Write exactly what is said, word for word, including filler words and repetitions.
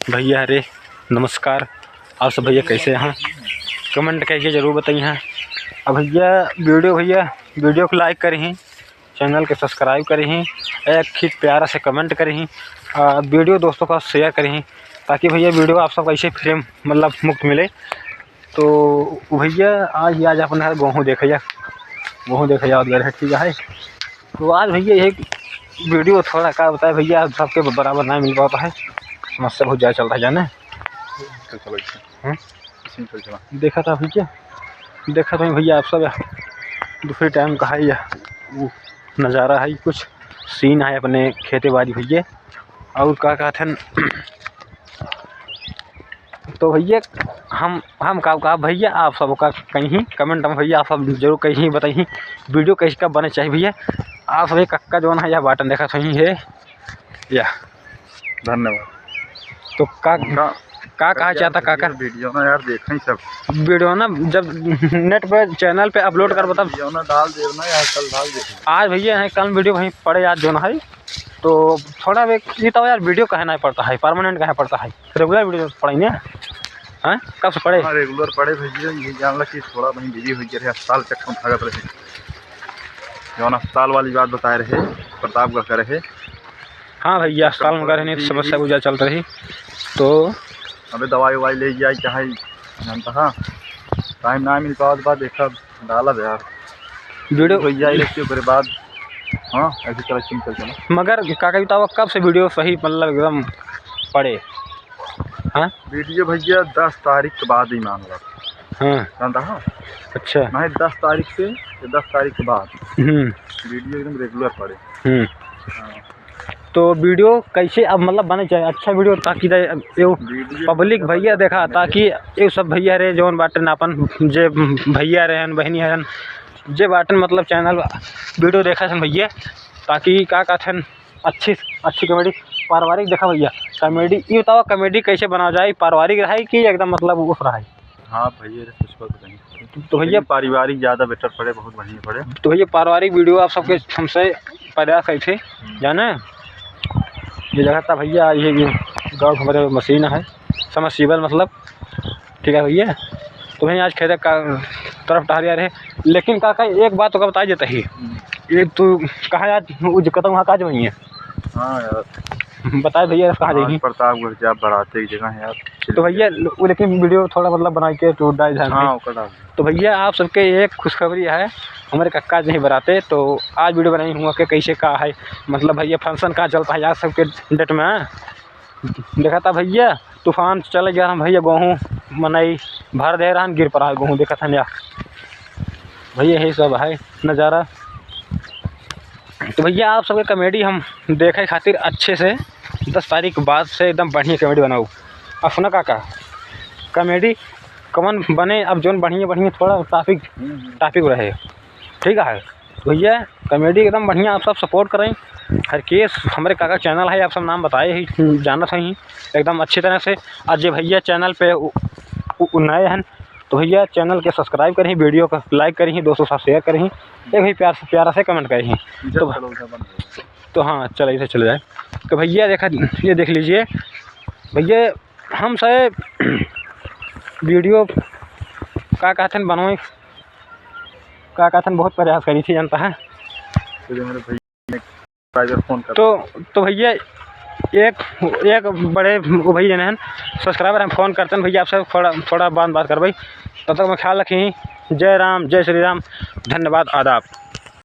भइया हरे, नमस्कार। आप सब भइया कैसे हैं? Comment कइके जरूर बताइए। अब भइया video, भइया video को like करिहीं, channel के subscribe करिहीं, एक खींच प्यारा से comment करिहीं, आ, video दोस्तों का share करिहीं, ताकि भइया video आप सबका ऐसे free, मतलब मुफ्त मिले। तो भइया आज ही, आज अपन घर गेहूँ देखे जा, गेहूँ देखे जावत गए रहे, ठीक है। तो आज भइया यही video थोड़ा का बताए भइया, सबके बराबर ना मिल पाता है, समस्या बहुत ज़्यादा चल रहा है जाने। चल चलो, हम्म? देखा था भइया, देखा था भइया आप सब, दूसरे time का है या वो नज़ारा है, कुछ scene है अपने खेते बाड़ी भइया। और का कहते हैं, तो भइया हम, हम का, का भइया आप सब का कहीं comment में भइया आप सब जरूर कहीं बताइए, video कैसे का बने चाहिए भइया। आप सब एक कक्का जौन है या बाटन देखा सही है या। धन्यवाद। तो का, उनका का कहा भइया चाहता भइया काका? Video ना यार देखें सब। Video ना जब net पे channel पे upload करबो तब video ना डाल देब ना यार, कल डाल देब। आज भइया है, कल video वहीं पड़े आज जौन है, तो थोड़ा वे ये तो यार video कहे ना पड़ता है, permanent कहे पड़ता है, regular video पड़े ना। हाँ, कब से पड़े? हाँ, regular पड़े भइया, ये जान ला कि थोड़ा वहीं busy हो गया रहे, अस्पताल चक्कर में भागत रहे, जौन अस्पताल वाली बात बताए रहे, प्रतापगढ़ का रहे। हाँ भइया, अस्पताल में गए रहे, नहीं तो समस्या गुजर चल रही। तो अबे दवाई ववाई ले जाए, चाहे जानता है, time ना मिल पावत बा, देखा डाला बे यार। Video हो जाए, इसके ओकरे बाद, हाँ, ऐसे चला, चिंता चला। मगर काका बताओ, कब से video सही, मतलब, एकदम पड़े? हाँ? Video भइया दस तारीख के बाद ही मान ला। हाँ। जानता है? अच्छा। नहीं, दस तारीख से, ये दस तारीख के बाद हम्म। Video एकदम regular पड़े। हम्म। हाँ। तो video कैसे अब, मतलब, बने चाहिए अच्छा video, ताकि दे-, ये video public भइया देखा, ताकि ये सब भइया रे जौन बाटन अपन जे भइया रहन, बहिनी रहन, जे बाटन, मतलब, channel video देखा सन भइया, ताकि का कहते हैं, अच्छी, अच्छी comedy, पारिवारिक देखा भइया, comedy, ये बताओ comedy कैसे बनावा जाए, पारिवारिक रहे कि एकदम, मतलब, उस रहे? हाँ भइया, रे कुछ बात नहीं। तो, तो भइया लेकिन पारिवारिक ज़्यादा better पड़े, बहुत बढ़िया पड़े। तो भइया पारिवारिक video आप सबके हमसे प्रयास करे थे, हम्म। जाने ये देखा था भइया, ये, ये गाँव हमारे मशीन है, submersible मतलब, ठीक है भइया। तो भइया आज खेत का तरफ टहरिया रहे, लेकिन काका एक बात तो का बताई देता ही, हम्म। एक तू कहा यार, वो जो कहता वहाँ काज वहीं है। हाँ यार। बताए भइया, कहाँ आज जाएगी? प्रतापगढ़ जाब बराते की जगह है यार। तो भइया, वो लेकिन video थोड़ा मतलब बनाई के तो डाल देना हाँ, भाई। ओकर डाल। तो भइया, आप सबके एक खुशखबरी है, हमरे कक्का जी बराते, तो आज video बनाई हुआ के कैसे का है, मतलब भइया function का चलता है आज सबके date में, हाँ? देखा था भइया, तूफान चल गया, हम भइया गेहूँ मनई भर दे रहन, गिर पड़ा है गेहूँ, देखा था ना भइया, यही सब है नज़ारा। तो भइया, आप सबके comedy हम देखे खातिर अच्छे से दस तारीख के बाद से एकदम बढ़िया comedy बनाऊ। अब सुना काका, comedy कवन बने, अब जौन बढ़िया बढ़िया थोड़ा topic, हम्म, हम्म। Topic रहे, ठीक है। तो भइया, comedy एकदम बढ़िया, आप सब support करें। हरकेश हमरे काका channel है, आप सब नाम बताए ही, जानत ही एकदम अच्छी तरह से। आज जे भइया channel पे उ, उ, उ नए हैं, तो भइया channel के subscribe करिहीं, video का like करिहीं, दोस्तों साथ share करिहीं, एक भी प्यार से, प्यारा से comment करिहीं। तो, तो हाँ, चल, ऐसे चले जाए। तो भइया देखा, ये देख लीजिए भइया, हम से video का कहते हैं बनवाई, का कहते हैं बहुत प्रयास करी थी, जानता है। तो जो मेरे भइया ने driver phone कर तो, तो भइया एक, एक बड़े वो भइया जने हैं subscriber, हम phone करते हैं भइया आपसे, थोड़ा, थोड़ा बात, बात करवाई। तब तक में ख्याल रखिहीं। जय राम, जय श्री राम, धन्यवाद, आदाब।